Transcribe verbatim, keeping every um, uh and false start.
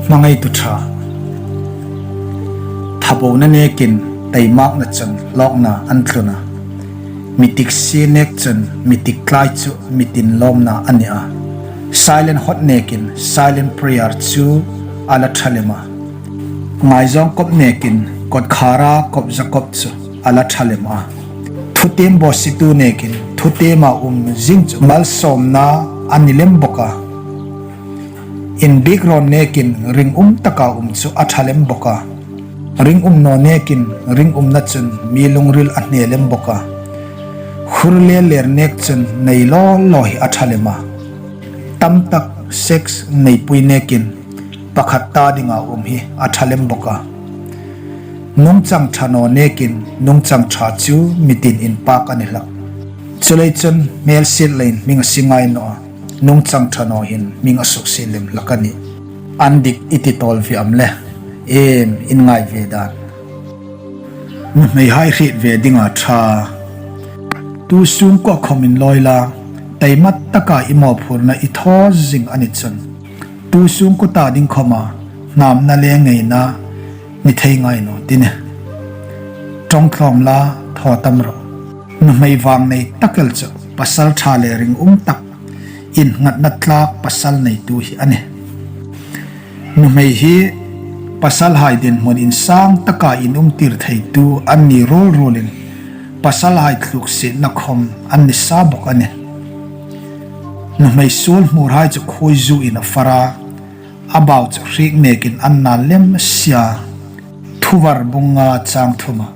Hmangaitu ṭha. Thabona nêkin taimakna chun hlâwkna an tlun a, mi tiksie nêk chun mi tiktlai chu mi tin lâwmna a ni a. Silent hot nêkin silent prayer chu a la ṭha lem a. Ngaizâwng kawp nêkin kawtkhâra kawp zakawp chu a la ṭha lem a. Thutiem bawsietu nêkin thutiema um zing chu malsâwmna a ni lem bawk a. Inbiek rawn nêkin ringum taka um chu a ṭha lem bawk a. Ringum naw nêkin ringumna chun mi lungril a hne lem bawk a. Hur lêllêr nêk chun nei law law hi a ṭha lem a. Tamtak sex neipui nêkin pakhat ta dinga um hi a ṭha lem bawk a. Nungchang ṭha naw nêkin nungchang ṭha chu mi tin inpâk a ni hlak. Chuleiin chun hmêlsiet leiin hming a sie ngai naw a, nungchang ṭha naw hin hming a suksiet lem hlak a nih. An dik i ti tâwl ve am le? Iem in ngai ve dân? Nuhmeihai hriet ve dinga ṭha. Tu sûngkuoa khawm inlawi la, taima taka i mawphurna i thaw zing a ni chun, tu sûngkuo ta ding khawma hnamna le ngeina ni thei ngai naw ti nih. Ṭawng tlâwm la, thaw tam rawh. Nuhmei vângnei tak el chu pasal ṭha le ringum tak, innghatna tlâk pasal neitu hi a nih. Nuhmei hi pasalhai dinhmun insâng taka inumtir theitu an ni ruol ruolin, pasalhai tluksietna khawm an ni sa bawk a nih. Nuhmei suol hmûrhai chu khuoizuin a far a, a bau chu hriek nêkin an nâl lem si a. Thuvar bung nga châng thuma.